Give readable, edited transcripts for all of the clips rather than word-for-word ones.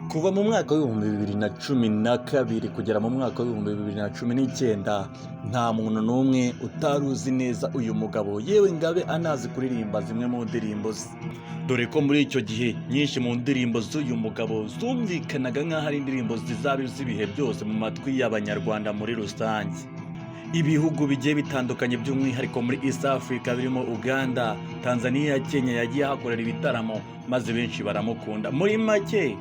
Kuva mu mwaka w'2012 kugera mu mwaka w'2019, nta muntu n'umwe utari uzi neza uyu mugabo, yewe ngabe anazi kuririmba zimwe mu ndirimbo ze, dore ko muri icyo gihe nyinshi mu ndirimbo z'uyu mugabo zumvikanaga nk'aho ari indirimbo zizaba z'ibihe byose mu matwi y'Abanyarwanda muri rusange. Ibihugu bigiye bitandukanye, by'umwihariko muri East Africa, birimo Uganda, Tanzania, Kenya, yagiye ahakorera ibitaramo maze benshi baramukunda. Muri make,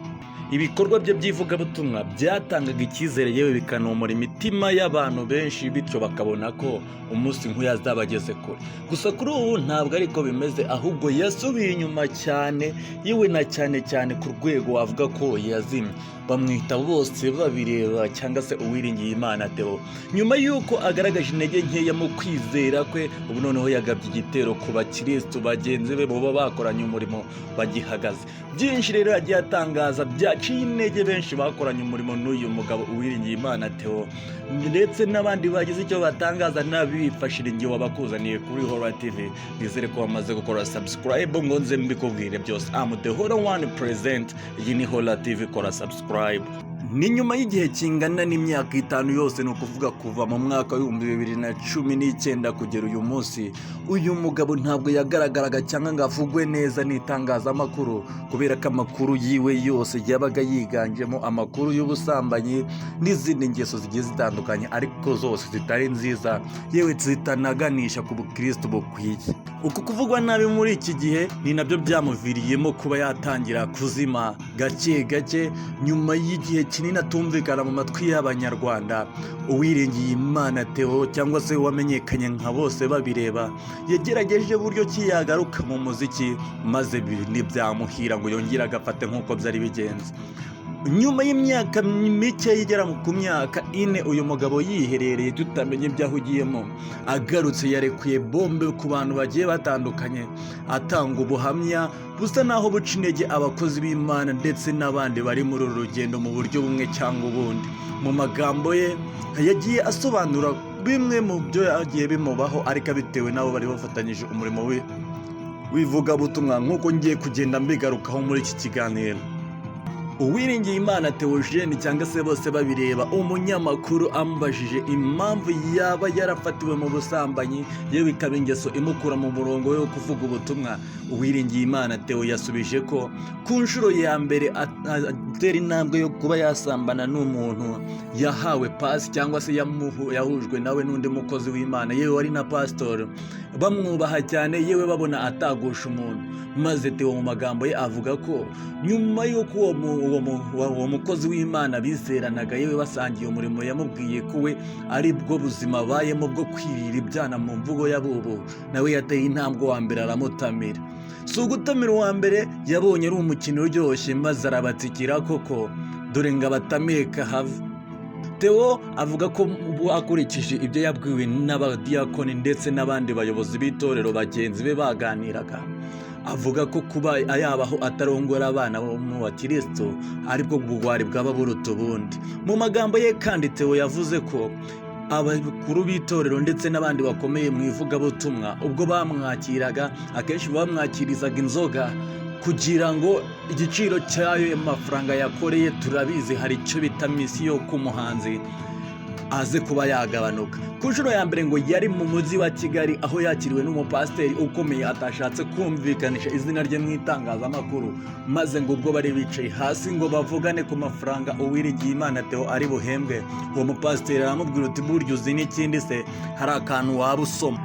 ibikorwa bye by'ivugabutumwa byatangaga icyizere, yewe bikanomora imitima y'abantu benshi, bityo bakabona ko umunsi nk'uyu azaba ageze kure. Gusa kuri ubu ntabwo ariko bimeze, ahubwo yasubiye inyuma cyane, yewe na cyane cyane ku rwego wavuga ko yazimye. Bamwita Bose Babireba cyangwa se Uwiringiye Imana Theo. Nyuma y'uko agaragaje intege nkeya mu kwizera kwe, ubu noneho yagabye igitero ku bakirisitu bagenzi be baba bakoranye umurimo bagihagaze. Byinshi rero yagiye atangaza byaciye intege benshi bakoranye umurimo n'uyu mugabo Uwiringiye Imana Theo, ndetse n'abandi bagize icyo batangaza n'abifashira ingihe wabakuzaniye kuri Hora TV. Nizere ko bamaze gukora subscribe ngo nze mbikubwire byose. Am the Hora One present, iyi ni Hora TV, kora subscribe. Ni nyuma y'igihe kingana n'imyaka 5 yose, ni ukuvuga kuva mu mwaka w'2019 kugera uyu munsi, uyu mugabo ntabwo yagaragaraga cyangwa ngo avugwe neza n'itangazamakuru, kubera ko amakuru yiwe yose yabaga yiganjemo amakuru y'ubusambanyi n'izindi ngeso zigiye zitandukanye, ariko zose zitari nziza, yewe zitanaganisha ku bukristo bukwiye. Uku kuvugwa nabi muri iki gihe ni nabyo byamuviriyemo kuba yatangira kuzima gake gake. Nyuma y'igihe kinini atumvikana mu matwi y'Abanyarwanda, Uwiringiye Imana Theo cyangwa se wamenyekanye nka Bose Babireba yagerageje buryo ki yagaruka mu muziki, maze ntibyamuhira ngo yongere agafate nk'uko byari bigenze. Nyuma y'imyaka mike igera ku myaka 4 uyu mugabo yiherereye, tutamenye ibyo ahugiyemo, agarutse yarekuye bombe ku bantu bagiye batandukanye, atanga ubuhamya busa naho buca intege abakozi b'Imana ndetse n'abandi bari muri uru rugendo mu buryo bumwe cyangwa ubundi. Mu magambo ye yagiye asobanura bimwe mu byo yagiye bimubaho, ariko bitewe n'abo bari bafatanyije umurimo we w'ivugabutumwa, nk'uko ngiye kugenda mbigarukaho muri iki kiganiro. Uwiringiye Imana Theogene cyangwa se Bose Babireba, umunyamakuru amubajije impamvu yaba yarafatiwe mu busambanyi, yewe ikaba ingeso imukura mu murongo we wo kuvuga ubutumwa, Uwiringiye Imana Theo yasubije ko ku nshuro ya mbere atera intambwe yo kuba yasambana n'umuntu yahawe pasi, cyangwa se yahujwe nawe n'undi mukozi w'Imana, yewe wari na pasitori bamwubaha cyane, yewe babona atagusha umuntu. Maze Theo mu magambo ye avuga ko nyuma y'uko uwo mukozi w'Imana bizeranaga, yewe basangiye umurimo, yamubwiye ko we ari bwo buzima abayemo bwo kwirira ibyana mu mvugo y'abubu, nawe yateye intambwe wa mbere aramutamira. Si ugutamira uwa mbere, yabonye ari umukino uryoshye maze arabatsikira koko, dore ngo abatamire kahava. Theo avuga ko akurikije ibyo yabwiwe n'abadiyakoni ndetse n'abandi bayobozi b'itorero bagenzi be baganiraga, avuga ko kuba yabaho atarongora abana bo mu bakristo aribwo bugwari bwaba buruta ubundi. Mu magambo ye kandi, Theo yavuze ko abakuru b'itorero ndetse n'abandi bakomeye mu ivugabutumwa, ubwo bamwakiraga, akenshi bamwakirizaga inzoga kugira ngo igiciro cy'ayo mafaranga yakoreye, turabizi hari icyo bita misiyo ku muhanzi, aze kuba yagabanuka. Ku nshuro ya mbere ngo yari mu mujyi wa Kigali, aho yakiriwe n'umupasiteri ukomeye atashatse kumvikanisha izina rye mu itangazamakuru, maze ngo ubwo bari bicaye hasi ngo bavugane ku mafaranga Uwiringiye Imana Theo ari buhembwe, uwo mupasiteri aramubwira uti: "Burya uzi n'ikindi se? Hari akantu waba usoma."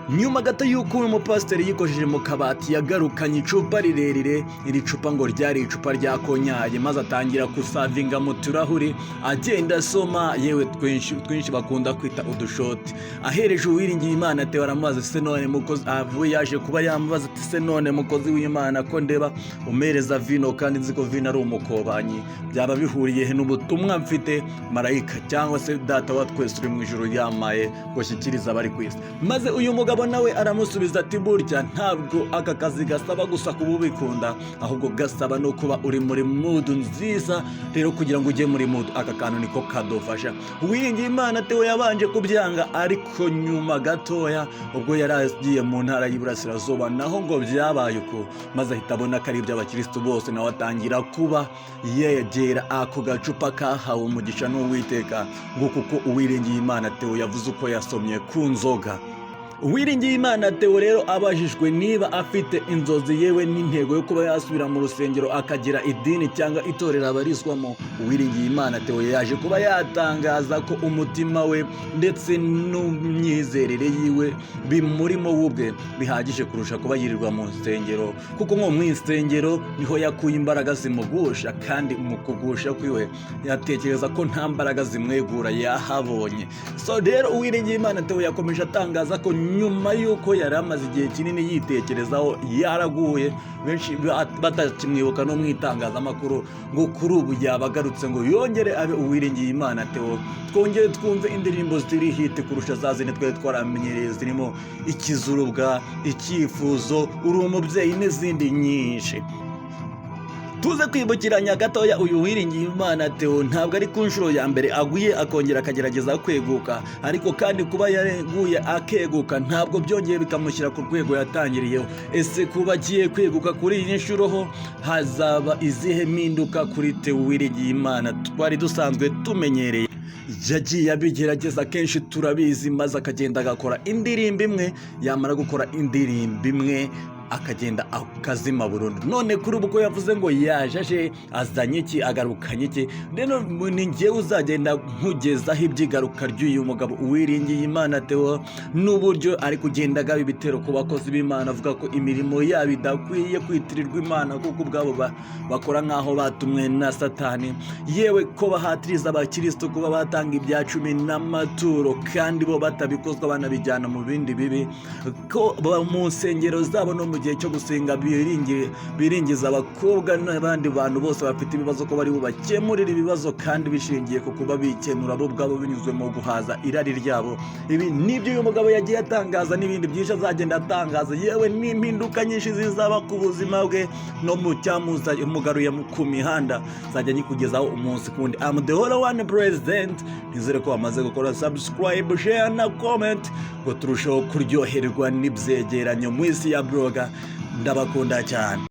Nyuma gato y'uko uyu mupasiteri yikojeje mu kabati, yagarukanye icupa rirerire. Iri cupa ngo ryari icupa rya konyage, maze atangira gusavinga mu turahuri, agenda asoma, yewe twinshi twinshi bakunda kwita udushoti. Ahereje Uwiringiye Imana Theo, aramubaza: "Se none mukozi?" Avuye yaje kuba yamubaza ati: "Se none mukozi w'Imana, ko ndeba umereza vino kandi nzi ko vino ari umukobanyi, byaba bihuriye he n'ubutumwa mfite marayika cyangwa se Data wa twese uri mu ijuru yamaye ngo shyikirize abari ku isi?" Maze uyu mugabo Mugabo nawe aramusubiza ati: "Burya ntabwo aka kazi gasaba gusa kuba ubikunda, ahubwo gasaba no kuba uri muri mood nziza. Rero kugira ngo ujye muri mood, aka kantu niko kadufasha." Uwiringiyimana Theo yabanje kubyanga, ariko nyuma gatoya ubwo yari agiye mu ntara y'Iburasirazuba, naho ngo byabaye uko, maze ahita abona ko ari iby'abakirisitu bose, nawe atangira kuba yegera ako gacupa kahawe umugisha n'Uwiteka. Ngo kuko Uwiringiyimana Theo yavuze uko yasomye ku nzoga. Uwiringiyimana Theo rero abajijwe niba afite inzozi yewe n'intego yo kuba yasubira mu rusengero, akagira idini cyangwa itorero abarizwamo, Uwiringiyimana Theo yaje kuba yatangaza ko umutima we ndetse n'imyizerere yiwe bimurimo we ubwe bihagije kurusha kuba yirirwa mu nsengero, kuko nko mu insengero niho yakuye imbaraga zimugusha, kandi mu kugusha kwiwe yatekereza ko nta mbaraga zimwegura yahabonye. So rero Uwiringiyimana Theo yakomeje atangaza ko nyuma y'uko yari amaze igihe kinini yitekerezaho, yaraguye, benshi batakimwibuka no mu itangazamakuru, ngo kuri ubu yaba agarutse ngo yongere abe Uwiringiyimana Theo, twongere twumve indirimbo ziri hit kurusha za zindi twari twaramenyereye, zirimo Ikizurubwa, Icyifuzo, Uri Umubyeyi n'izindi nyinshi. Tuze kwibukiranya gatoya, uyu Uwiringiyimana Theo ntabwo ari ku nshuro ya mbere aguye akongera akagerageza kweguka, ariko kandi kuba yaguye akeguka ntabwo byongeye bikamushyira ku rwego yatangiriyeho. Ese kuba agiye kweguka kuri iyi nshuro ho hazaba izihe mpinduka kuri Theo Uwiringiyimana twari dusanzwe tumenyereye? Yagiye abigerageza kenshi, turabizi, maze akagenda agakora indirimbo imwe, yamara gukora indirimbo imwe akagenda akazima burundu. None kuri ubu ko yavuze ngo yaje, aje azanye iki? Agarukanye iki? Rero ni njyewe uzagenda nkugezaho iby'igaruka ry'uyu mugabo Uwiringiyimana Theo, n'uburyo ari kugenda agaba ibitero ku bakozi b'Imana, avuga ko imirimo yabo idakwiye kwitirirwa Imana, kuko ubwabo bakora nk'aho batumwe na Satani, yewe ko bahatiriza abakirisitu kuba batanga ibya cumi n'amaturo kandi bo batabikozwa, banabijyana mu bindi bibi, ko mu nsengero zabo no mu gihe cyo gusenga biringiza abakobwa n'abandi bantu bose bafite ibibazo ko bari bubakemurire ibibazo, kandi bishingiye ku kuba bikenura bo ubwabo binyuze mu guhaza irari ryabo. Ibi nibyo uyu mugabo yagiye atangaza n'ibindi byinshi azagenda atangaza, yewe n'impinduka nyinshi zizaba ku buzima bwe no mu cyamugaruye ku mihanda, nzajya nyikugezaho umunsi kundi. Am the only one president. Nizere ko wamaze gukora subscribe, share na comment ngo turusheho kuryoherwa n'ibyegeranyo mu isi ya blogger. Ndabakunda cyane.